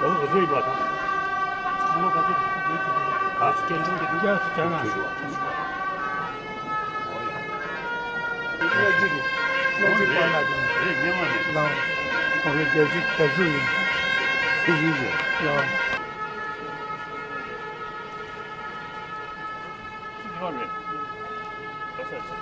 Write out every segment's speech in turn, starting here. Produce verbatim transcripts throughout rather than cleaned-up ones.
ལོ་ག་ཚོད་ཡིན་པ་དང་། ཁོང་ལོ་ག་ཚོད་རེད། ཁ། སྐྱེས་ཆུང་གི་བརྒྱད་ཅུ་གྱ་ལྔ། ལྔ་གཅིག་གི། ལྔ་གཅིག་གི། ལྔ་གཅིག་པ་ལ་དང་། རེད། སྔོན་མ་ནས། ལགས། ཁོང་ལོ་བརྒྱད་ཅུ་གྱ་དྲུག་ཡིན། དེ་བཞིན་རེད། ལགས། ཅི་ལོ་རེད། ཁ་ཤས་ཆེ།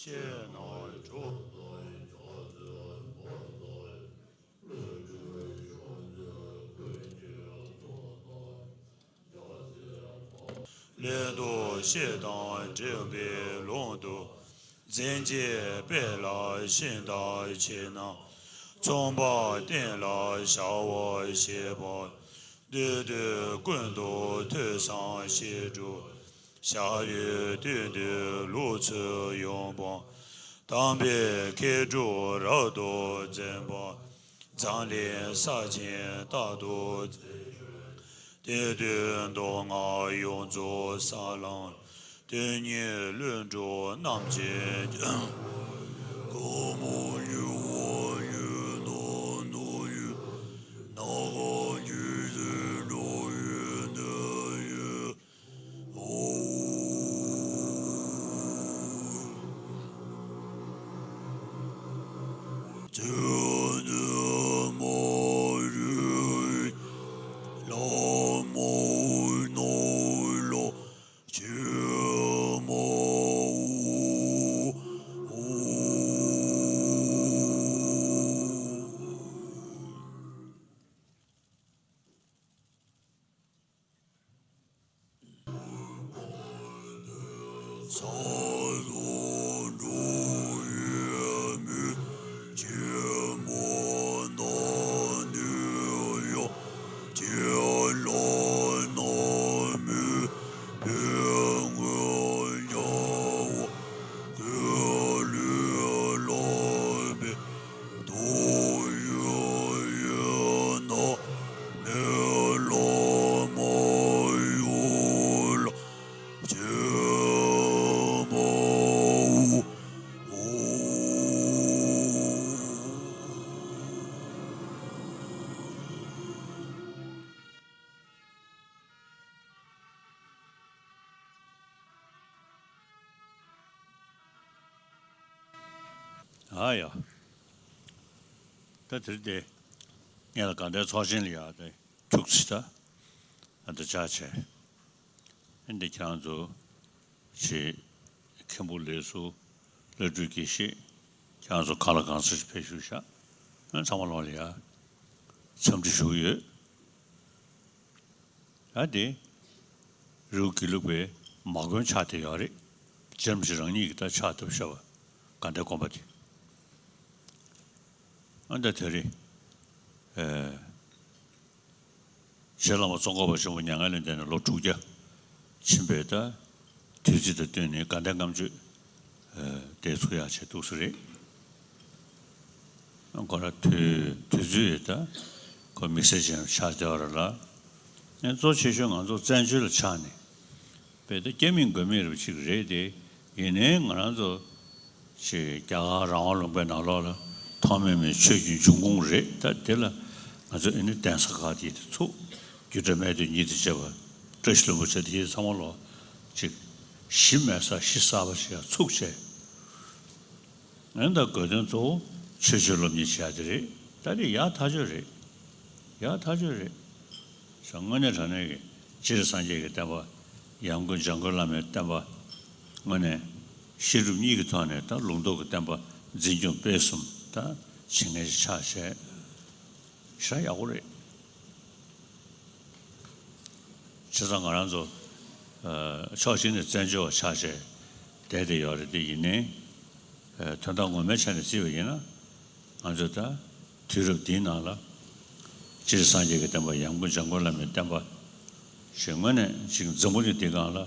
ཁྱེད་ཚོ་ཅི་ལོ་རེད། སླད་དུ་བཤད་དང་འགྲེལ་པའི་ལུང་དུ། འཛིན་བྱེད་དཔེ་ལ་ཤིན་ཏུ་ཆེ་རྣམས། མཚུངས་པ་གཏན་ལ་བཞག་པར་བྱེད་པ། འདི་དུས་ཀུན་ཏུ་ཐོས་བསམ་བྱེད་དྲུག། བྱ་བའི་དོན་དུ་ལུགས་ཚུལ་ཡོངས་སྤངས། དམ་པའི་མཁས་གྲུབ་རབ་ཏུ་འཛིན་པ། འཛམ་གླིང་ས་ཆེན་རྟག་ཏུ་འཛིན། དེ་དུས་མདོ་སྔགས་ཡོངས་རྫོགས་ས་ལམ། དོན་གཉིས་ལྷུན་གྲུབ་རྣམ་མཁྱེན། གང་མ་ཡིན་པ་ཡིན་ནོ་ནོ་ཡིན། ནམ་མཁའ་ཇི་བཞིན་འགྲོ་བའི་གནས་ཡིན། ཨོ། ཚུལ་འདི་མ་རིག་ལམ་མ་ནོར་ལ། ཕྱིར་མ་འོང་། ས་སོགས་འགྲོ་བའི་མི་ཆེན་པོ་རྣམས་ནི་ཡང་ཁྱེད་ལ་ནམ་མི་ཕན་ངོ་བྱ་བ། ཁོ་ལུས་ལག་པའི་དོན་ཡོད་ཡོད་ན། མི་ལ་མ་གཡོགས་ལ་ཕྱིར་མ་འོང་། ཨ་ཡ། ད་དེར་དེ། ངས་ལ་དགའ་ལྡན་ཚོགས་ཆེན་ལ་ཡ་དེ་ཁྱུག་ཙི་ད། ཨ་ད་ཅག་བྱས། ཨ་འདི་ཁྱེད་རང་ཚོ་ཞེས། མཁན་པོ་ལས་སུ་བླ་སྤྲུལ་དགེ་བཤེས། ཁྱེད་རང་ཚོ་གང་ལ་གང་འཚམ་ཞིག་ཕེབས་བཞུགས་ཤག་ཨ་ཚང་མ་ལོག་ལ་ཡ། འཚམས་འདྲི་ཞུ་གི་ཡོད། ཨ་དེ། རི་བོ་དགེ་ལུགས་པའི་མ་དགོན་ཆགས་བསྡད་ཡོད་རེད། རྗེ་རིན་པོ་ཆེ་རང་ཉིད་ཀྱིས་ད་ཕྱག་བཏབ་བཞག་པ། དགའ་ལྡན་དགོན་པ་དེ། ཨ་ད་དེ་རེད། ཨེ། རྗེ་བླ་མ་ཙོང་ཁ་པ་ཆེན་པོ་མྱ་ངན་ལས་འདས་ནས་ལོ་དྲུག་བརྒྱ་ཕྱིན་པའི་ད་དུས་ཚིགས་དང་བསྟུན་ནས་དགའ་ལྡན་ལྔ་མཆོད་དེ་ཚུགས་ཡག་བྱས་འདུག་ས་རེད། ཁོ་ར་དུས་དུས་ཚོད་ཡོད་ད་ཁོ་དམིགས་བསལ་ཅན་ཆགས་བསྡད་པ་རེད་ལ། ཨེ་གཙོ་ཆེ་ཤོས་ང་ཚོ་བཙན་བྱོལ་ལ་ཆགས་ནས་དཔེ་ད་སྐྱེ་མེད་མགོན་མེད་རབ་ཅིག་རེད་དེ། ཡིན་ནའི་ང་རང་ཚོ་ཅིག་རྒྱ་གར་རང་དབང་ལུང་པའི་ནང་ལོགས་ལ་ཐོགས་མེད་མའི་ཆོས་ཀྱི་འབྱུང་ཁུངས་རེད། ད་དེ་ལ་ང་ཚོ་ཨེ་ནི་གདན་ས་ཁག་དེ་ཚུགས། རྒྱུད་གྲྭ་སྨད་སྟོད་གཉིས་དང་བཅས་པ་བཀྲ་ཤིས་ལྷུན་པོ་བྱས་དེ་ཚང་མ་ལོག་ཅིག་གཞི་མེད་ས་གཞི་གསར་པ་ཞིག་ཡང་ཚུགས་བྱས། ཨེ་ད་དགོས་དོན་གཙོ་བོ་ཆོས་སྤྱོད་སློབ་གཉེར་བྱེད་ཡག་དེ་རེད། ད་དེ་ཡག་ཐག་ཆོད་རེད། ཡག་ཐག་ཆོད་རེད། ས་དངོས་གནས་དྲང་གནས་ཀྱི་སྤྱིར་སངས་རྒྱས་ཀྱི་བསྟན་པ། ཡང་སྒོས་འཇམ་མགོན་བླ་མའི་བསྟན་པ། དངོས་གནས་བཤད་སྒྲུབ་གཉིས་ཀྱི་ཐོག་ནས་ད་ལུང་རྟོགས་ཀྱི་བསྟན་པ་འཛིན་སྐྱོང་སྤེལ་གསུམ་ད་བྱེད་མཁན་ཞིག་ཆགས་བྱས། ཞེ་དྲག་ཡག་པོ་རེད། བྱས་ཙང་ང་རང་ཚོ་ཕྱོགས་གཅིག་ནས་བཙན་བྱོལ་བ་ཆགས་བྱས་བསྡད་བསྡད་ཡོད་རེད་དེ། ཡིན་ནའི་དོན་དག་ངོ་མའི་ཆ་ནས་བརྩིས་པ་ཡིན་ན། ང་ཚོས་ད་དུས་རབས་འདིའི་ནང་ལ་སྤྱིར་སངས་རྒྱས་ཀྱི་བསྟན་པ། ཡང་སྒོས་འཇམ་མགོན་བླ་མའི་བསྟན་པ་ཞེས་དངོས་གནས་ཅིག་འཛམ་བུ་གླིང་འདིའི་སྒང་ལ་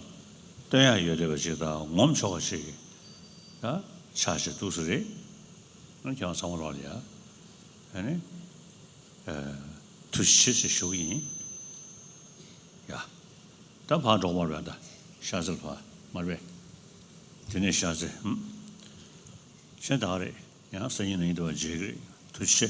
སྟོན་ཡག་ཡོད་བསྡད་པ་ཅིག་དང་ངོམ་ཆོག་པ་ཞིག་ད་ཆགས་བྱས་འདུག་ས་རེད། ཁྱེད་རང་ཚང་མ་ལོག་ལ་ཡ་ཨ་ནི་ཐུགས་རྗེ་ཆེ་ཞེས་ཞུ་གི་ཡིན། ཡ། ད་ཕར་འགྲོ་མར་བས་ད་ཤར་རྩེ་ལ་ཕར་མར་བས། དེ་ནས་ཤར་རྩེ། ཧུམ། ཤན་དག་རེད། ཡང་སང་ཉིན་ནས་ཡིན་དུ་བ་མཇལ་གི་རེད། ཐུགས་རྗེ་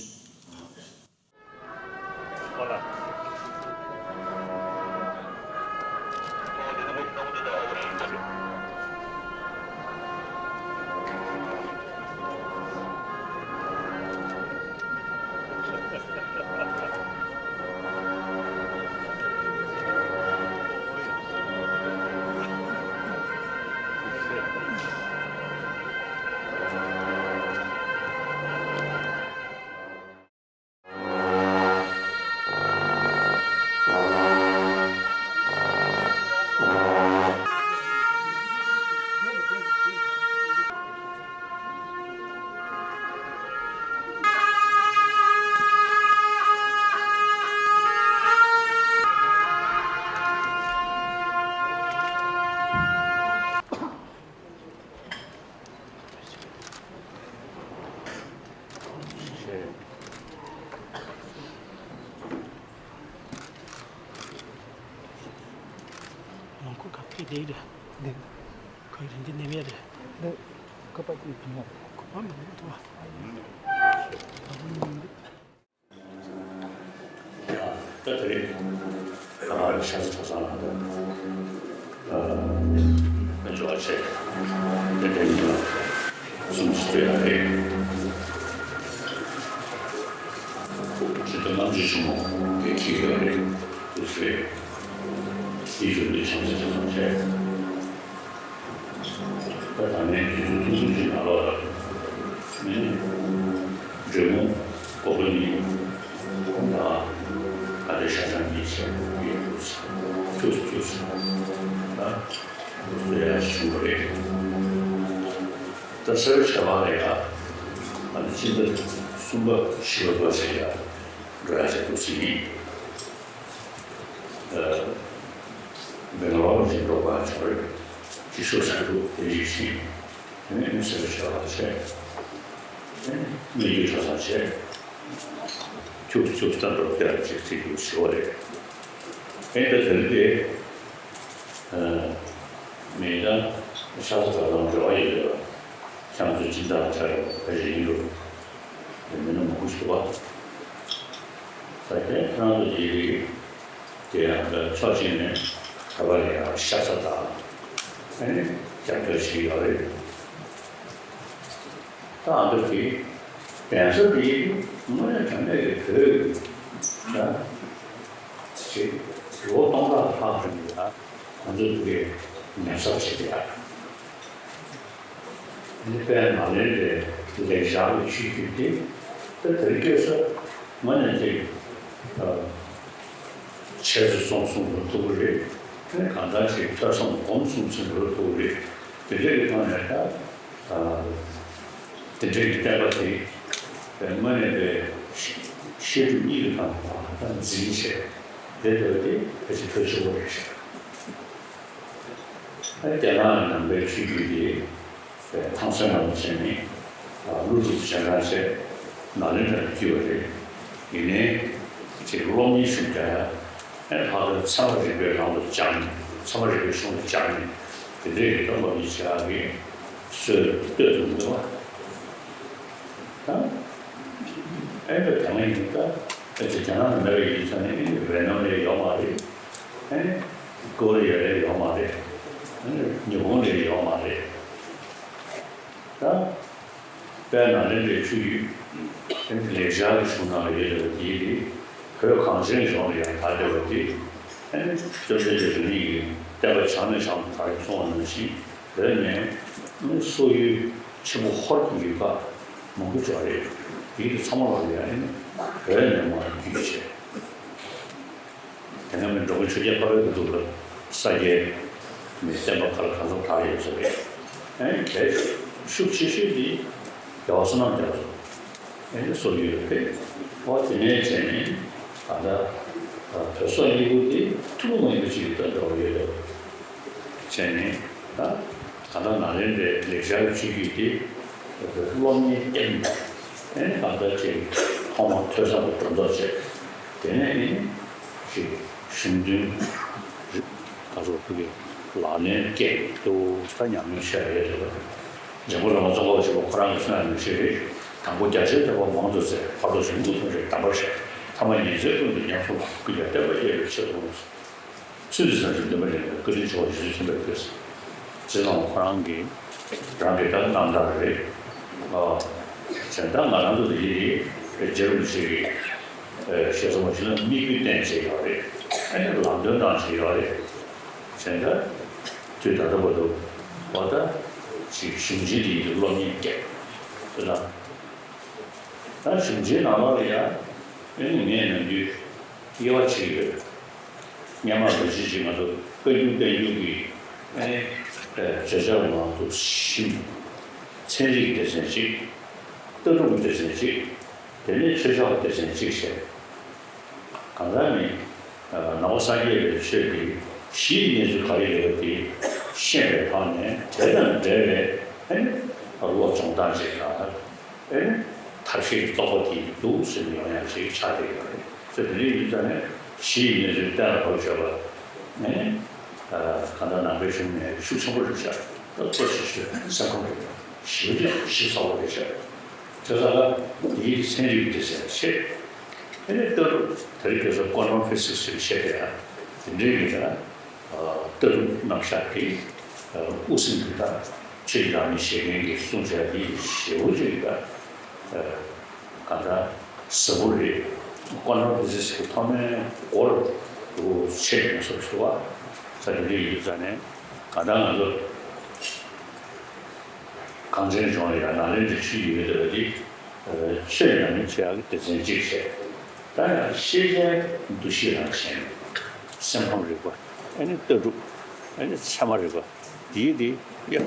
ཆེ། ལོངས་སྐུ་ག་ཕེབས་བསྡད་རེད། འདི། ཁོས་རིན་འདི་ནེམ་ཡ་རེད། འདི། ཁ་པར་དེ་འདི་ཡ། ཁ་པར་མི་འདུག་ཨ། ད་དེ་རེད། ད་ང་རང་ཤ་ཚ་ཚ་ཚ་ལ་ད། ཨ། ཨ་ཅོ་ཨ་ཆེ། དེ་དེ་ཡིན་ལ། གསུམ་ཅི་སྤྲད་ཡ་རེད། ཅི་ལྟར་རྣམ་དཔྱོད་ཆེན་མོ་དེ་ཁྱེད་ཡོད་རེད། དུ་ཚོད། དེ་བཞིན་དུ་བྱམས་བརྩེ་ཆེ་ཙམ་བྱས། ད་ད་ནས་དུས་ཚོད་ཐུང་ཐུང་ཞིག་ནང་ལོགས་ལ་ནི་འབྲི་མོ་གོ་པ་གཉིས་ད་ག་དེ་ཤ་ཚ་གཉིས་བྱས་ཡོད་འདུག་ཟེར། ཐུགས་སུ་ཐུགས་སུ་ད་འདུག་སེ་ཡ་ཞུ་བ་རེད། ད་ས་བའི་ཆ་བ་ལ་ཡ་ཨ་ནི་སྤྱི་ཟླ་གསུམ་པ་བཞི་པ་བར་ཞིག་ཡ་འགྲོ་ཡ་བྱས་འདུག་སེ་ཡིན། ཨ། མི་ལོ་བཞིན་འགྲོ་བ་ཆོག་རེད། ཅི་ཤོད་ཟེར་འདུག་དེ་ཡིད་བཞིན། དེ་ནས་མི་སེར་བྱ་བ་བྱས། དེ་ནས་མི་རྒྱུ་གྲྭ་ཚང་བྱས། ཁྱུག་ཁྱུག་ལྟ་འགྲོ་བརྒྱ་ཅིག་ཚིག་རྒྱུགས་ཞུ་བ་རེད། ཨེ་ད་དེ་རིང་དེ། ཨ། མི་ད་ཤ་ཚ་ཚ་དང་འབྲེལ་བ་ཡོད་རེད་པ། ཁྱམས་ཚོ་སྦྱིན་བདག་ཆགས་ཡོད་པ་རེད་ཡིན་རུང་། དེ་མི་སྣ་མང་པོ་ཞིག་འདུག་པ། ད་དེ་ཁྱེད་རང་ཚོ་ཡི་རིགས། དེ་ཡང་ཕྱོགས་གཅིག་ནས་ག་པར་ལ་ཡང་ཤ་ཚ་དང་། ཨ་ནི་རྒྱབ་སྐྱོར་བྱེད་ཡོད་རེད། ད་ཨ་མདོ་དེ་གདན་ས་དེ་དངོས་གནས་དྲང་གནས་ཀྱི་བོད་ཀྱི་ད་ཅིག་ལོ་སྟོང་ཕྲག་ལྷག་ཙམ་གྱི་ད་ང་ཚོ་བོད་ཀྱི་ཉམས་གསོ་བྱེད་ཀྱི་ཡ། ཨ་ནི་དཔལ་ནཱ་ལེནྡྲའི་ལེགས་སྦྱར་གྱི་ཆོས་བརྒྱུད་དེ། ད་དེ་རིང་ཁ་སང་དངོས་གནས་ཅིག་ཨ། འཆད་རྩོད་རྩོམ་གསུམ་འགྲོ་ཐུབ་ཀྱི་རེད། ཨ་ནི་གང་ལྟར་ཅིག་ཐོས་བསམ་སྒོམ་གསུམ་ཟིན་འགྲོ་ཐུབ་ཀྱི་རེད། དེ་འདྲའི་གི་ཐོག་ནས་ད་ཨ། དེ་འདྲའི་གི་བསྟན་པ་དེ་དངོས་གནས་པའི་བཤད་སྒྲུབ་གཉིས་ཀྱི་ཐོག་ནས་ད་འཛིན་བྱས། དེ་ལྟ་བུ་དེ་ཕལ་ཆེར་ཕལ་ཆེ་བོ་རེད་ཤག་ཨ་རྒྱ་ནག་ནང་པའི་ཆོས་བརྒྱུད་དེ་ཐང་སན་ནང་བྱས་ནས་ཀླུ་སྒྲུབ་སྤྱན་དྲངས་བྱས་ནཱ་ལེནྡྲ་ལ་བསྐྱིལ་བ་རེད། ཡིན་ནའི་ཅིག་སློབ་གཉེར་ཤུགས་རྒྱག་ཡ་ཨ་ལྷག་དོན་ཚད་མ་རིག་པའི་ནང་དུ་སྦྱངས་ནས་ཚད་མ་རིག་པའི་གཞུང་དུ་སྦྱངས་ནས་དེ་འདྲའི་ཡི་དམ་སློབ་གཉེར་བྱེད་ཡག་གི་སྲོལ་བཏོད་འདུག་འདུག་བ། ད་ཨེ་འདྲ་དེ་མ་ཡིན་ད་ཨེ་ཅིག་རྒྱ་ནག་ནང་ལ་ཡིན་ཙང་ནས་ཨེ་ཝེ་ནམ་ལ་ཡོད་མ་རེད། ཨེ་ཀོ་རི་ཡ་ལ་ཡོད་མ་རེད། ཨེ་ཉི་ཧོང་ལ་ཡོད་མ་རེད། ད་དཔལ་ནཱ་ལེནྡྲའི་ཆོས་བརྒྱུད་ཨེ་ལེགས་སྦྱར་གྱི་གཞུང་ནང་ལ་ཡོད་པ་དེ་དེ་བོད་གངས་ཅན་ལྗོངས་ལ་ཡང་དར་བསྡད་པ་དེ་ཨེ་བཅོམ་ལྡན་འདས་རང་ཉིད་ཀྱི་བསྟན་པ་བྱང་ནས་བྱང་དུ་དར་གསུངས་པ་ནང་བཞིན། བོད་ནས་སོག་ཡུལ་ཆེན་པོ་ཧོར་གྱི་ཡུལ་ཁག་མང་པོ་ཅིག་རེད། དེ་དུས་ཚང་མ་ལ་ཡང་བོད་ནས་མར་བརྒྱུད་བྱས། དེ་སྔ་མི་འགྲོ་མགོན་ཆོས་རྒྱལ་འཕགས་པའི་སྐུ་དུས་ལ་ས་སྐྱའི་མི་བསྟན་པ་ག་ལ་གང་འཚམ་དར་ཡོད་ས་རེད། ཨེ་གལ་ཤུགས་ཆེ་ཤོས་དེ་རྒྱལ་བ་བསོད་ནམས་རྒྱ་མཚོ་ཨེ་སོག་ཡུལ་རེད། ཨོ་དེ་ནས་བྱས་ནས་ད་ལྟ་བོད་སོག་གཉིས་པོ་དེ་ཐུན་མོང་མ་ཡིན་པ་ཅིག་ལ་འགྲོ་བ་ཡོད་དོ། བྱས་ནས་ད་གང་ལྟར་ནཱ་ལེནྡྲའི་ལེགས་སྦྱར་ཆོས་བརྒྱུད་དེ་སློབ་གཉེར་བསྟན་པ་ཨེ་གང་ལྟར་ཅིག་ཐོག་མར་ཐོས་བསམ་དང་སྒྲོ་འདོགས་བྱས། དེ་ནས་ཨེ་ཅིག་གཞུང་དོན་ག་ཚོད་ཕུགས་ཀྱི་ལག་ལེན་སྐྱེས་ཏེ་ད་ཉམས་མྱོང་བཤད་ཡོད་དེ། འཇམ་མགོན་བླ་མ་ཙོང་ཁ་པ་ཆེན་པོ་ཁོ་རང་གི་གསུང་ཡང་ནང་བཞིན་རེད། དང་པོ་རྒྱ་ཆེར་ཐོས་པ་མང་དུ་བཙལ། བར་དུ་གཞུང་དུ་ཐོན་ཞིང་གདམས་པར་བྱས། ཐ་མ་ཉི་ཚེ་ཀུན་ཏུ་ཉམས་སུ་བླངས། ཀུན་ཀྱང་བསྟན་པ་རྒྱས་པའི་ཆེད་དུ་འོངས་སོ། ཚུལ་འདི་བསམ་ཞིང་འདུན་པ་ལེགས་ནས། བཀའ་དྲིན་ཆེ་བ་རྗེ་བཙུན་མཁྱེན་པར་མཛོད། རྗེ་ཙོང་ཁོ་རང་གིས་རང་གི་ད་རྣམ་ཐར་རེད། ཨ་གཞན་དག་ང་རང་ཚོ་འདི་རྗེ་རིན་པོ་ཆེ་གིས་ཞེས་གསུངས་པ་ཞིག་ལ་དམིགས་ཡུལ་བསྟན་བྱས་ཡོད་རེད། ཨ་ནི་ལམ་སྟོན་གནང་བྱས་ཡོད་རེད། གཞན་དག་དུས་ད་ལྟ་བར་དུ་འོ་ད་ཅིག་གཞུང་ཆེན་འདི་ཡི་སློབ་གཉེར་སྐྱེས་དེ་དང་། ད་གཞུང་ཆེན་ནང་ལོགས་ལ་ཡང་ཨ་ནི་ངས་ནམ་རྒྱུན་དབྱེ་བ་ཕྱེ་གི་ཡོད། སྔོན་མ་ལོ་རྒྱུས་ཅིག་ང་ཚོ་བཀའ་འགྱུར་བསྟན་འགྱུར་གྱི་ཨ་ནི་བརྗོད་བྱ་ནང་དུ་ཞིབ་ཚན་རིག་སྡེ་ཚན་གཅིག་ལྟ་གྲུབ་སྡེ་ཚན་གཅིག་དེ་ནས་ཆོས་ཕྱོགས་སྡེ་ཚན་གཅིག་བྱས། གང་ལྟར་ནི་ནང་པ་སངས་རྒྱས་པའི་ཆོས་ཀྱི་གཞིའི་གནས་ཚུལ་ག་རེ་ཡོད་པ་དེ་ཤེས་པའི་ཐོག་ནས་དེ་དང་འབྲེལ་བའི་ཨ་ནི་བློ་སྦྱོང་སྟངས་ཅིག་དང་། ཨེ་ཐབས་ཤེས་ཀྱི་རྟོགས་པ་དེ་འདུག་ཟེར་ནས་ཡོང་ཡག་ཅིག་ཆགས་བསྡད་ཡོད་རེད། ཚེ་དེ་རིང་ཡིན་ཙང་ནས་གཞི་ཡི་གནས་ཚུལ་གཏན་ལ་ཕབ་བྱས་པ་ནས་གང་ལྟར་ནང་པའི་གཞུང་ནས་ཤུགས་ཆེན་པོ་རེད་ཤག་ད་གཙོ་ཆེ་ཤོས་སེམས་ཁམས་རེད། ཞི་བ་དེ་ཞིབ་ཚགས་པོ་རེད་ཤག་དེ་ཙང་ལ་དེའི་ཚན་རིག་དེ་ཟེར་ཆེ་ཨེ་ནས་ལྟ་གྲུབ་དེ་རིང་ཁ་སང་ཀོན་ཊམ་ཕི་སིག་སི་ཟེར་བཤད་བསྡད་ཡ་དེ་འདྲའི་ཡིན་ཙང་། ལྟ་གྲུབ་རྣམ་གཞག་གི་དབུ་ཟིན་གྱི་ད་ཆོས་ཀྱི་བདག་ཉིད་བཞེད་མཁན་གྱི་གསུང་བྱ་དེ་ཞེ་པོ་ཅིག་ད་གང་ལྟར་ཟབ་པོ་རེད། ཀོན་ཊམ་ཕི་སིག་སི་གི་ཐོག་མའི་སྐོར་དུ་ཆེད་དུ་སོགས་སུ་བ་ས་དེ་འདྲ་ཡིན་ཙང་ནས་གང་ལྟར་ང་ཚོ་གངས་ཅན་ལྗོངས་ལ་ཡང་ནཱ་ལེནྡྲའི་ཆོས་ཡོད་བསྡད་པ་འདི་ཆོས་ཉམས་ལེན་བྱེད་ཡག་གི་སྡེ་ཚན་གཅིག་བྱས། ད་ཡང་ཤེས་བྱའི་འདུ་ཤེས་རང་བྱས་ནས་སེམས་ཁམས་རིག་པ། ཨ་ནི་ལྟ་གྲུབ། ཨ་ནི་ཚད་མ་རིག་པ། དེའི་དེ་ཡ།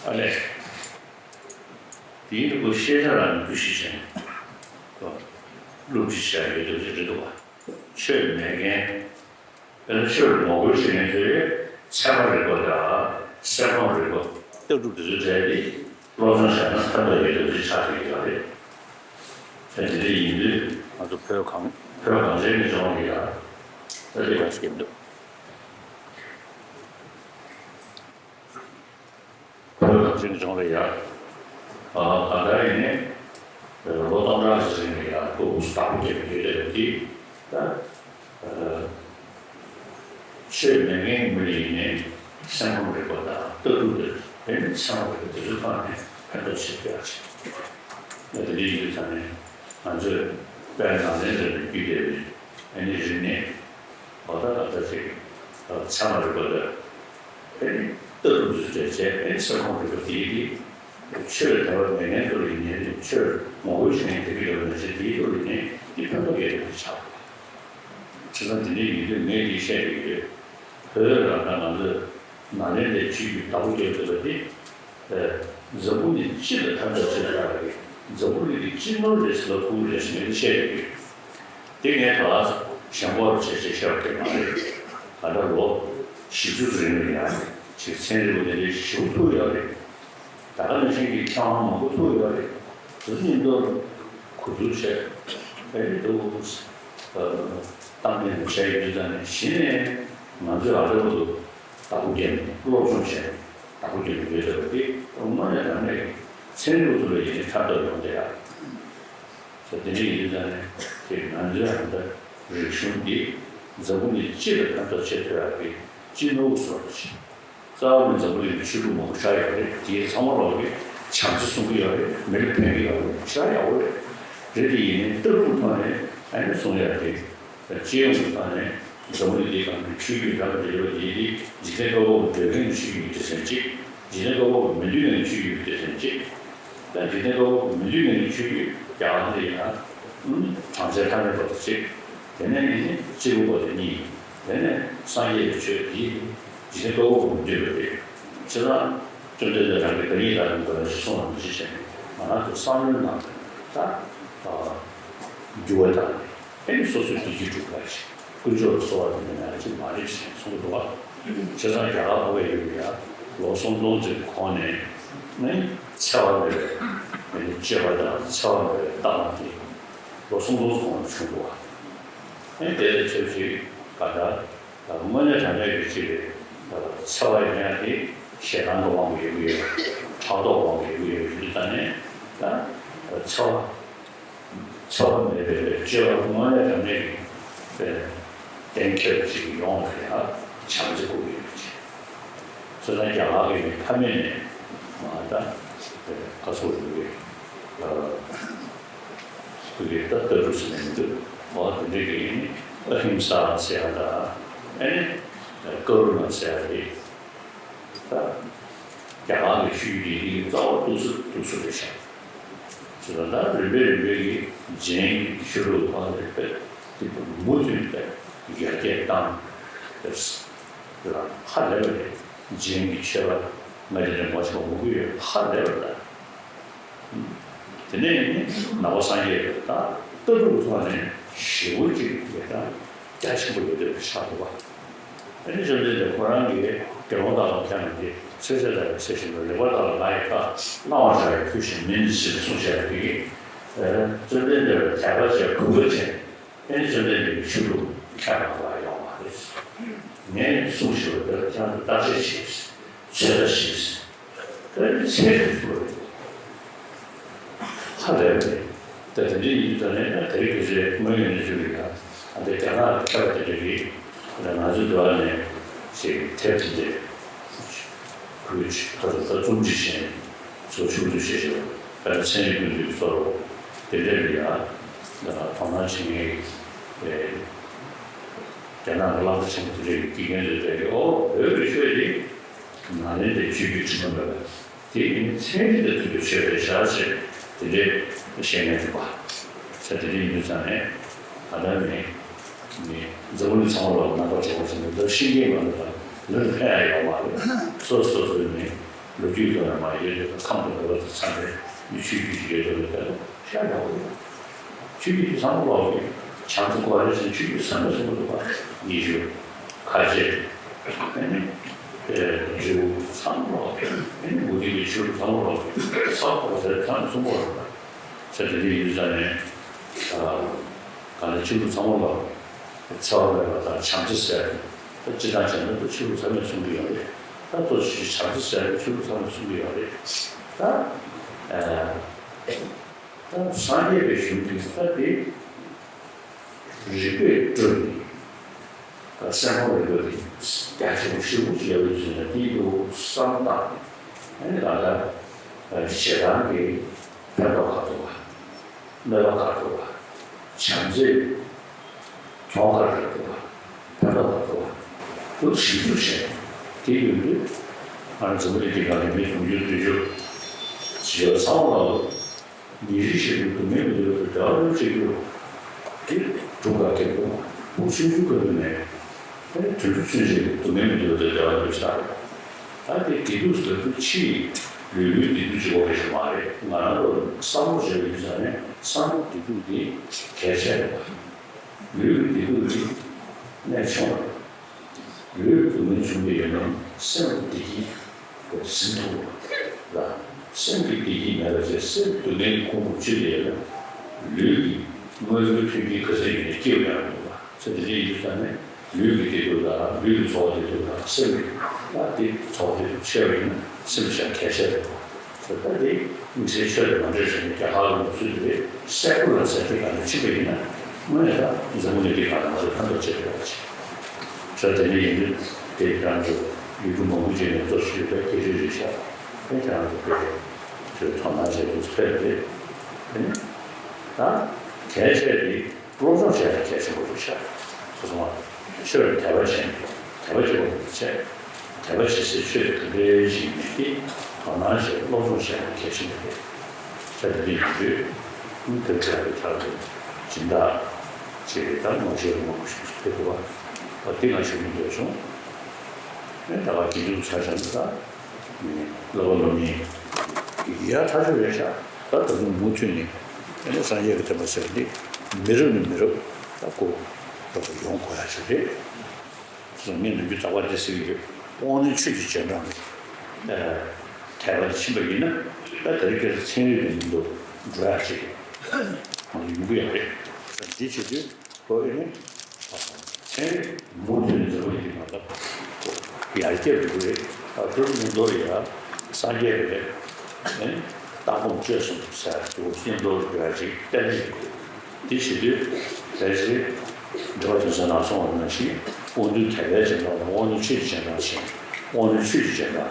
ཨ་ལས། དེའི་རིག་པ་ཤེས་བྱ་རང་འདུ་ཤེས་བྱས་ནས་སློབ་ཁྲིད་བྱས་ཡོད་དུས་རེད་འདུག་བ། ཆོས་མེད་མཁན། དཔེར་ན་ཆོས་ལ་ངོ་རྒོལ་བྱེད་མཁན་ཚོས་ཚད་མ་རིག་པ་དང་སེམས་ཁམས་རིག་པ། ལྟ་གྲུབ་དེ་ཚོའི་གྲས་དེ་སློབ་སྦྱོང་བྱས་ན་ཕན་ཐོགས་ཡོད་པ་ཅིག་ཆགས་བསྡད་ཀྱི་ཡོད་རེད། ཨ་དེ་འདྲ་ཡིན་དུས་ང་ཚོ་བོད་གངས་བོད་གངས་ཅན་གྱི་ལྗོངས་ལ་ཡ་ད་དེ་ག་ཞིག་འདུག་བོད་གངས་ཅན་གྱི་ལྗོངས་ལ་ཡ། ཨ་གང་ལྟར་ཡིན་ནའི་ལོ་སྟོང་ཕྲག་ཅིག་རིང་ལ་ཡ་སྐུ་བདག་པོ་བརྒྱབ་ཡོད་ལབ་དེ་ད་ཆོས་མེད་མཁན་མི་ལ་ཡིན་ནའི་སེམས་ཁམས་རིག་པ་དང་ལྟ་གྲུབ་དེ་དེ་ནི་ཚད་མ་རིག་པ་དེ་ཚོའི་ཐོག་ནས་ཕན་ཐོགས་ཆེ་བསྐྱལ་ཆེ། ད་དེ་འདྲ་ཡིན་དུས་ད་ནི་ང་ཚོས་དཔལ་ནཱ་ལེནྡྲ་ནས་བརྒྱུད་བསྡད་པའི་ཨ་ནི་རིག་གནས། འོ་ད་ད་ལྟ་ཅིག་ཚད་མ་རིག་པ་དང་། ཨེ་ནི་ལྟ་གྲུབ་འདི་ཚོ་བྱས་བྱས་ཨེ་ནི་སེམས་ཁམས་རིག་པ་དེ་ཡི་དེ། ཆོས་དད་པ་མེད་མཁན་ཚོ་ལ་ཡིན་ནའི་ཆོས་ངོ་རྒོལ་བྱེད་མཁན་དེ་གི་ཡོད་ན་ཆེ་དེའི་ཐོག་ལ་ཡིན་ནའི་དེ་ཕན་ཐོགས་ཡོད་པ་དེ་ཆགས། བྱས་ཙང་དེ་འདྲ་ཡིན་དུས་ངས་འདི་བཤད་ཀྱི་ཡོད། བོད་ལ་ད་ང་ཚོས་ནཱ་ལེནྡྲའི་ཆོས་བརྒྱུད་བདག་པོ་རྒྱབ་ཡོད་པ་དེ། འཛམ་བུ་གླིང་སྤྱི་ལ་ཕན་ཐོགས་ཆེ་དྲགས་རེད། འཛམ་བུ་གླིང་གི་སྤྱི་ནོར་རེད་ཟེར་ལ་ཁུག་རེད་ཟེར་ནས་བཤད་ཡོད། དེ་ངས་ད་ལྟ་ ཞེན་ཁོག་བྱས་བྱས་བཤད་པ་དེ་མ་རེད། ད་ལྟ་ལོ་བཞི་བཅུ་ཙམ་རིང་ལ་ཡང་ཅིག་ཚན་རིག་པ་དེ་འདྲའི་ཞེ་པོ་ཐུག་ཡོད་རེད། ད་ག་ནང་བཞིན་གྱི་མཁས་དབང་མང་པོ་ཐུག་ཡོད་རེད། དེ་ཚོ་མཉམ་དུ་གོ་བསྡུར་བྱས་ཨེ་རེད་འདུག་གཏམ་གླེང་བྱས་ཡོད་ཙང་ནས་གཞི་ནས་ང་ཚོས་ཨ་འདྲ་པོ་འདུག་བདག་པོ་བརྒྱབ་ནས་སློབ་སྦྱོང་བྱས་ནས་བདག་པོ་བརྒྱབ་ནས་ཡོད་བསྡད་པ་དེ་དངོས་གནས་དྲང་གནས་ཀྱི་ཚན་རིག་ཚོ་ལ་ཡིན་ནའི་ཕན་ཐོགས་ཡོང་བསྡད་ཡ། ས་དེ་འདྲ་ཡིན་ཙང་ནས་དེ་ང་ཚོའི་ཧམ་ད་རིག་གཞུང་འདི་འཛམ་བུ་གླིང་སྤྱི་ལ་ཕན་ཐོགས་བྱེད་ཐུབ་ཡག་གི་སྤྱི་ནོར་བཟོ་བ་ཞིག་རྩ་བ་ནས་འཛམ་བུ་གླིང་གི་ཆོས་ལུགས་མང་པོ་ཆགས་ཡོད་རེད། དེའི་ཚང་མ་ལོག་གི་བྱམས་བརྩེ་གསུང་གི་ཡོད་རེད། མི་ལ་ཕན་གི་ཡོད་རེད། ཞེ་དྲག་ཡག་པོ་རེད། རེད་དེ་ཡིན་ནའི་ལྟ་གྲུབ་ཐོག་ནས་ཨ་ནི་གསུང་ཡག་དེ་སྤྱི་ཡོངས་ཀྱི་ཐོག་ནས་འཛམ་བུ་གླིང་འདིའི་སྒང་གི་ཆོས་བརྒྱུད་རབ་དང་རིམ་པ་འདི་འཇིག་རྟེན་དཀར་པོ་འདོད་མཁན་གྱི་ཆོས་བརྒྱུད་སྡེ་ཚན་གཅིག་འཇིག་རྟེན་དཀར་པོ་མི་འདོད་མཁན་གྱི་ཆོས་བརྒྱུད་སྡེ་ཚན་གཅིག་ད་འཇིག་རྟེན་དཀར་པོ་མི་འདོད་མཁན་གྱི་ཆོས་བརྒྱུད་རྒྱ་གར་ལ་ཡིན་ན་གྲངས་ཚད་ཐ་མའི་བར་དུ་གཅིག་དེ་ནས་ནི་སྤྱི་བོ་བར་དུ་གཉིས། དེ་ནས་སངས་རྒྱས་པའི་ཆོས་འདི་འཇིག་རྟེན་དཀར་པོ་མི་འདོད་པ་རེད། བྱས་ཙང་བཅོམ་ལྡན་འདས་རང་གིས་བདག་ཉིད་བདག་གི་མགོན་ཞེས་གསུངས་པ་ནང་བཞིན་བྱས་ནས་ང་རང་ཚོ་བསམ་བློའི་ནང་ད་འགྱུར་བ་དང་། ཨེ་ནི་སོ་སོའི་བདེ་སྐྱིད་སྒྲུབ་པ་ཞིག་དཀོན་མཆོག་ལ་གསོལ་བ་འདེབས་ནས་ང་ཅི་མ་རེད་ཅེས་གསུངས་འདུག་བ། བྱས་ཙང་རྒྱ་གར་ལྷོ་པའི་ཡུལ་ལ་ལོ་སུམ་སྟོང་ཅིག་གི་གོང་ནས་ནི་འཚེ་བ་མེད་པའི་ཨེ་ནི་སྤྱོད་པ་དང་འཚེ་བ་མེད་པའི་ལྟ་བ་དེ་ལོ་སུམ་སྟོང་གོང་ནས་བྱུང་འདུག་བ། ཨེ་དེ་ལས་ཆབས་ཅིག་ག་འདྲ་དངོས་གནས་དྲང་གནས་ཀྱི་ཅིག་གི་འཚེ་བ་ཡིན་ཡང་དེ་ཞེ་སྡང་གི་དབང་གིས་ཡོང་གི་ཡོད། ཕྲག་དོག་དབང་གིས་ཡོང་གི་ཡོད་ཡིན་དུས་ཙང་ནས་ད་འཚེ་བ། འཚེ་བ་མེད་པའི་སྤྱོད་པ་དངོས་གནས་དྲང་གནས་ཀྱི་གཏན་འཁེལ་ཅིག་ཡོང་བ་ཡང་བྱམས་བརྩེ་དགོས་ཀྱི་ཡོད་ཅིག་བྱས་ཙང་རྒྱ་གར་གྱི་ཕ་མེས་ནས་མ་ད་ཁ་སོགས་ཡོད་པའི་ཁོ་གི་ད་ལྟ་གྲུབ་ཟེར་ནས་མི་འདུག་འོ་དེ་འདྲའི་གི་ནི་ཨ་ཧིམ་ས་ཟེར་ཡ་ད་ཨ་ནི་ཀ་རུ་ཎ་ཟེར་ཡ་རེད། ད་རྒྱ་གར་གྱི་ཆོས་བརྒྱུད་འདི་གི་རྩ་བ་གཏུག་ས་གཏུག་ས་རེད་ཤག་ཅེས་དང་ད་རིམ་པས་རིམ་པས་ཀྱིས་རྗེན་གྱི་ཆོས་ལུགས་ཐོག་ནས་དཔེ་དེ་མུ་མཐུད་དེ་ཡར་རྒྱས་བཏང་། དེ་ལ་ཧ་ལས་པ་རེད། རྗེན་གྱི་ཆོས་པ་ང་དེ་འདྲ་མང་ཆེ་བ་མང་པོ་ཡོད་ཧ་ལས་པ་རེད། དེ་ནས་ནི་ནང་པ་སངས་རྒྱས་ཀྱི་ད་ལྟ་གྲུབ་ཐོག་ནས་ཞེ་པོ་ཅིག་ཡོད་ད་རྒྱ་ཆེན་པོ་ཡོད་དེ་ཆགས་འདུག་བ། ཨ་ནི་བཅོམ་ལྡན་འདས་ཁོ་རང་གིས་དགེ་སློང་དག་ལ་ཁྱེད་རང་གིས་ཚེ་ཚད་ལྟར་ཚེ་བཞིན་དུ་ལེགས་པར་བརྟགས་ལ་ང་ཡི་བཀའ་བླང་བར་བྱ་བའི་ཕུལ་ཞིང་མིན་ཞེས་གསུངས་བྱས་པ་དེ་གིས་བཅོམ་ལྡན་འདས་ལ་དད་པ་བྱས་གུས་པ་བྱས་ཨ་ནི་བཅོམ་ལྡན་འདས་ཀྱི་ཆོས་ལུགས་ཁྱེད་རང་ལ་ཡོང་བ་རེད། ངས་གསུངས་བཞིན་པ་དེ་ལ་ཁྱེད་རང་ཚོས་བརྟག་དཔྱད་བྱས། ཚོད་ལྟ་བྱས། ད་ནི་ཚད་དུ་ཚུད་པ་རེད། ཧ་ལས་པ་རེད། ད་དེ་འདྲ་ཡིན་དུས་ད་ནི་ད་དེ་རིང་གི་ཚེ་དངོས་ཡོད་གནས་ཚུལ་རེད་ཡ། ཨ་འདི་རྒྱ་ནག་གི་མཁས་པ་དེ་འདྲ་རེད། ད་ང་ཚོའི་འདི་བ་ནས་ཞེས་དེབ་དེ་འདྲ་ཁོས་ཁ་ཚོ་ད་རྩོམ་སྒྲིག་བྱས་ནས་ཚོ་ཕྱུག་འདུ་བྱས་ཤིང་ད་ནི་ཚན་རིག་ཀུན་འདུས་ཚོར་དེ་འདྲ་རེད་ཡ། ད་དོ་སྣང་བྱེད་མཁན་རེད། རྒྱ་ནག་གི་བླ་མ་ཆེན་པོ་དེ་འདྲ་གི་དགེ་རྒན་དེ་འདྲ་རེད། ཨོ་བོད་ཀྱི་ཆོས་འདི། ནཱ་ལེནྡྲའི་ཆོས་བརྒྱུད་དྲི་མ་མེད་པ། དེ་ཡིན་ཚན་རིག་དང་མཐུན་པའི་ཆོས་རེད་བཞག་ཅེས་དེ་འདྲའི་བཤད་མཁན་འདུག་པ། ས་དེ་འདྲ་ཡིན་དུས་ཙང་ནས་ད་ལྟ་ནས་ནི་འཛམ་བུ་གླིང་ཚང་མ་ལ་ནང་པ་འབྱུང་བ་ཟེར་ནས་འདིར་ཤེས་མཁན་མ་འདུག་པ། ལོན་ཕན་ཡ་ཡོད་མ་རེད། སོ་སོ་སོའི་ནི་ལོ་རྒྱུས་ཐོག་ནས་མ་ཡོད་དེ་ཁམས་དང་ནུབ་པ་དང་མཚམས་རེད་ནི་ཆོས་བརྒྱུད་ཅིག་ཡོད་དོ་མེད་དོ་ཤ་ཡག་པོ་ཡོད། ཆོས་བརྒྱུད་དེ་ཚང་མ་ལོག་གི་བྱང་ཆུབ་ཀོ་རེ་ཟེར་ཆོས་བརྒྱུད་ཚང་མས་གསུང་གི་འདུག་པ། ཉི་ཤུ། ཁ་ཆེ། ཨ་ནི། རི་བོ་ཚང་མ་ལོག་གི་ཨ་ནི་མུ་སྟེགས་ཀྱི་ཆོས་ལུགས་ཚང་མ་ལོག་གི་ས་ཁོ་ཟེར་ཚང་མས་གསུང་གི་འདུག་པ། ས་དེ་འདྲ་ཡིན་ཙང་ནས། ག་ལ་ཆོས་ལུགས་ཚང་མ་ལོག་གི་འཚེ་བ་མེད་པ་དང་བྱམས་བརྩེ་ཟེར་ཡ་དེ་སྤྱིར་བཏང་བྱས་ན་ད་ཆོས་ལུགས་ཚང་མས་གསུང་གི་ཡོད་རེད། ད་གཙོ་ཆེ་ཆོས་བྱམས་བརྩེ་ཟེར་ཡ་དེ་ཆོས་ལུགས་ཚང་མས་གསུང་གི་ཡོད་རེད། ད། ད་སངས་རྒྱས་པའི་གཞུང་འདི་ད་དེ་རིགས་པས་བསྒྲུབས་ནས་སེམས་ཁམས་རིག་པ་དེ་རྒྱ་ཆེན་པོ་ཞེ་པོ་ཅིག་ཡོད་པའི་ཚུལ་ནས་དེའི་ཐོག་བསམ་བཏང་ནས་ཨ་ནི་ད་ལྟ་ཞེ་སྡང་གི་ཕན་ཐོགས་ག་ཐུབ་པ། གནོད་པ་ག་ཐུབ་པ། བྱམས་བརྩེ་གྱོང་ག་རེ་ཐུབ་པ། ཕན་ཐོགས་ག་ཐུབ་པ། དེ་ཞིབ་འཇུག་བྱས་དེ་ཡོད་དུས་ང་རང་འཛམ་བུ་གླིང་འདི་སྒང་ལ་མི་དུང་ཕྱུར་བདུན་ཅུ་ཡོད་ཚང་མ་ལ། ཉིན་རེ་བཞིན་དུ་སྡུག་བསྔལ་མི་འདོད་པའི་བདེ་བ་ལ་སྤྱད་རྒྱུ། དེ་སྒྲུབ་པ་དེ་དགོས། ཕྲུ་གུ་ཆུང་ཆུང་སྐབས་ནས་དུད་འགྲོ་ཚུན་ཆད་ཀྱི་སྡུག་བསྔལ་མི་འདོད་པའི་བདེ་བ་ལ་སྤྱད་ཡ། ད་དེ་བདེ་སྡུག་ཟེར་དུས་ཕྱིའི་ལུས་པོའི་བདེ་སྡུག་གཅིག་པོ་རེད་ཤག་མ་རེད། ང་རང་ཚོ་བསམ་བློ་བྱས་པའི་ཡུལ་ས་ནས་བསམ་བློ་བདེ་སྡུག་དེ་གལ་ཆེ་རེད་པ། ལུས་ཀྱི་བདེ་སྡུག་གི་གནད་ཆུང་བ། ལུས་སྡུག་བསྔལ་བྱུང་བའི་ཡོན་ཏན་སེམས་ཀྱི་བདེ་སྐྱིད་ཟིན་ཐུབ་པ་ལ། སེམས་ཀྱི་བདེ་སྐྱིད་མེད་པ་བྱས་སེམས་སྡུག་བསྔལ་ཁོང་དུ་ཆུད་དེ་ཡོད་ན། ལུས་ཀྱི་དངོས་པོའི་མཐུན་རྐྱེན་ག་ཚོད་ཡིན་ནའི་སྐྱིད་པ་ཡོང་མི་འདུག་བ། ཚེ་འདི་འདྲ་ཡིན་དུས་ཙང་ནས་ལུས་ཀྱི་བདེ་སྡུག་དང་ལུས་ཀྱི་ཚོར་བ་བདེ་སྡུག་དང་སེམས་ཀྱི་ལ་དེ་ཚོར་བ་བདེ་སྡུག་ཆེ་བ་ཡིན་ན་སེམས་ཤ་གལ་ཆེ་རེད། ད་ལྟ་དེ་དམིགས་བསལ་ཆོས་དང་མ་འདྲེས་ཤིང་རྒྱ་གར་ལུགས་སྲོལ་དེ་སེ་ཀུ་ལར་ཟེར་དེ་ག་ནས་ཕྱིན་པ་ཡིན་ན་དངོས་གནས་ད་འཛམ་བུ་གླིང་འདི་ག་ལ་ང་ཚོ་ཕན་ཐོགས་ཆེ་དྲགས་ཆེ། ད་དེ་འདྲ་ཡིན་དུས་དེ་རང་ཚོ་ཡུལ་གྲུ་མང་པོ་ཅིག་ནས་གཙོ་ཆེ་བའི་དགེ་ཆོས་རེད་ཤག་དེ་རང་ཚོ་དེ་དེ་དོ་སྣང་བྱས་དུས་ཕེབས་རེད། དེ་ནི་ད་གལ་ཆེ་དེ། སློབ་སྦྱོང་བྱས་ན་གལ་ཆེན་པོ་རེད་ཤག་སོ་སོ་མ་ཆོས་ལ་དད་པ་བྱས་ནས་དད་པ་སྐྱེ་བོ་ཡིན་ཚེ་དད་པ་བྱེད་སའི་ཆོས་དེ་ག་འདྲའི་ཞིག་ཡིན་མིན་དེ་དོ་སྣང་བྱས་སློབ་སྦྱོང་བྱས་ན་གལ་ཆེན་པོ་རེད། ཆ་དེ་འདྲ་ཡིན་དུས་ཐུགས་ཁྲལ་གྱི་ཐག་ཏུ་སྦྱིན་བདག་ཅེས་ད་ངོ་ཤེས་རུ་མང་པོ་ཞིག་ཕེབས་འདུག་བ། དེ་ང་ཞུ་རྒྱུ་འདོད་བྱུང་། ཨེ་ད་ག་དགེ་འདུན་ཚོ་ཆ་བཞག་ན་ད། སློབ་པ་སློབ་གཉེར་ཡག་ཐག་ཆོད་རེད་ཤག་ད་ད་དུང་མུ་མཐུད་ནས་ཨ་ནི་སངས་རྒྱས་ཀྱི་བསྟན་པ་ཟེར་བ་འདི་མི་རབས་ནས་མི་རབས་ད་གོ་ཡོང་དགོས་ཡ་ཞིག་རེད། སོང་ངས་ནམ་རྒྱུན་རྟག་པར་འདི་ཟེར་གྱི་ཡོད། དབང་རྣོན་ཆོས་ཀྱི་རྗེས་འབྲང་གི་དད་པ་དེ་ཕྱིན་པ་ཡིན་ན་ད་དེ་རིང་ཁ་སང་ཚན་རིག་གི་མཉམ་དུ་འགྲོ་ཡ་ཅིག་ཡོང་གི་ཡོད་རེད། འདི་བྱེད་དུས། ཁོ་ཨེ་ནི། ཚན་རིག་མུ་མཐུད་ནས་འཛམ་བུ་གླིང་འདི་ནང་ལ་ཡར་རྒྱས་འགྲོ་གི་རེད། ཨ་ཁུ་མི་མདོ་ཡ་སངས་རྒྱས་རེད། ཨེ་ནི། སྟག་ཕུང་བཅུ་གསུམ་ཟེར་དུ་མཉམ་དུ་ཡོད་ཅིག་གཏན་ནས་འདི་བྱེད་དུས་རེ་ཞིག་འགྲེལ་པ་དོན་གསལ་ནང་གསུངས་པ་ནང་བཞིན་དབང་རྣོན་དད་པའི་རྗེས་འབྲང་དང་དབང་རྣོན་ཆོས་ཀྱི་རྗེས་འབྲང་ཞེས་དབང་རྣོན་ཆོས་ཀྱི་རྗེས་འབྲང་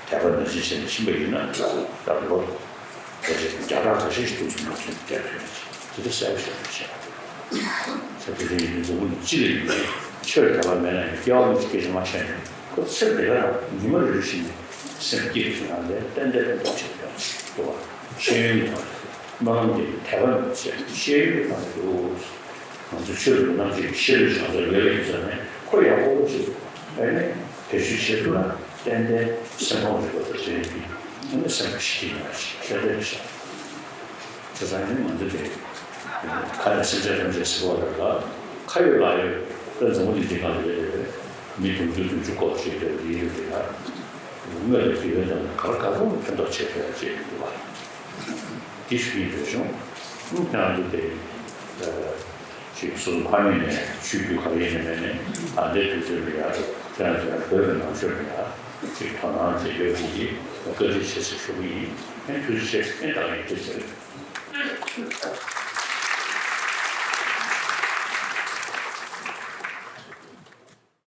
དད་པ་ནང་བཞིན་བྱས་ནས་ཕྱིན་པ་ཡིན་ན་ད་ལོ། ད་ཆ་བརྒྱ་ཕྲག་ཁ་ཤས་ཤིག་འདུག་ཟེར་ན་ཚུན་བསྡད་ཐུབ་ཡ་ཅིག་དེ་འདྲ་གསལ་པོ་ཞིག་རེད་ཤག་ས་དེ་འདྲ་ཡིན་དུས་འཛམ་བུ་གླིང་སྤྱི་ལ་ཡིན་ནའི་ཆོས་ལ་དད་པ་མེད་ན་ཡང་སྐྱེ་བ་སྔ་ཕྱི་སྐད་ཆ་མ་བཤད་ནས་ཁོ་ཚེ་འདི་ག་རང་ཉི་མ་རེ་རེ་བཞིན་ནས་སེམས་སྐྱིད་པོ་ཞིག་ཡོང་དེ་ཏན་ཏན་ཏན་ཏན་བྱེད་ཐུབ་ཡ་ཅིག་འདུག་བ། ཤེས་ཡོན་གྱི་ཐོག་ནས་སྨོན་ལམ་འདེབས་ནས་དད་པ་མེད་ཚེ་ཤེས་ཡོན་གྱི་ཐོག་ནས་འདུག་ང་ཚོ་ཆོས་ལུགས་རྣམ་འབྱེད་ཀྱི་ཤེས་རིག་སྦྱོང་ཚར་ཡོད་ཡིན་ཟེར་ནས་ཁོ་ཡག་པོ་ཅིག་ཨེ་ནས་བེད་སྤྱོད་བྱེད་ཐུབ་ན་ཏན་ཏན་སེམས་ཁོང་རིག་པ་དང་ལྡན་པའི་ཨེ་ནས་སེམས་ཤེས་ཀྱི་ཡོད་ཅིག་ཤེས་ལས་བྱ། བྱས་ཙང་ནི་ང་ཚོ་དེ་ཁ་ནས་སེམས་ཅན་ཐམས་ཅད་ཟེར་བ་རེད་ལ་ཁ་ཡོད་ལག་ཡོད་ད་འཛམ་བུ་གླིང་འདི་སྒང་ལ་ཡོད་རེད། མི་དུང་ཕྱུར་དུང་ཕྱུར་སྐོར་བྱེད་ཡོད་རེད་ཡོད་རེད་ལ། དངོས་ལ་དེ་བས་ཀྱང་ག་ལ་ག་ཚོད་ཕན་ཐོགས་བྱེད་ཐུབ་ཡ་ཅིག་འདུག་བ། དེ་ཞུ་ཡིན་འདོད་བྱུང་། ཨུ་ཁྱེད་རང་ཚོ་དེ་ཅིག་སོ་སོ་ཕ་མེས་ནས་ཆོས་བརྒྱུད་ག་རེ་ཡིན་ནས་མེད་ནས་ཨ་འདྲའི་དུས་ཚོད་ལ་ཡ་ཁྱེད་རང་ཚོ་ཡང་བོད་ཀྱི་ནང་ཆོས་ལ་ཡ་ཅིག་དོ་སྣང་བྱེད་ཡོད་ཀྱི་ཡིན་བཀའ་དྲིན་ཆེ་ཟེར་ཞུ་གི་ཡིན། ཨེ་ཐུགས་རྗེ་ཆེ་ཨེ་ད་ཡིན་དུས་ཟེར།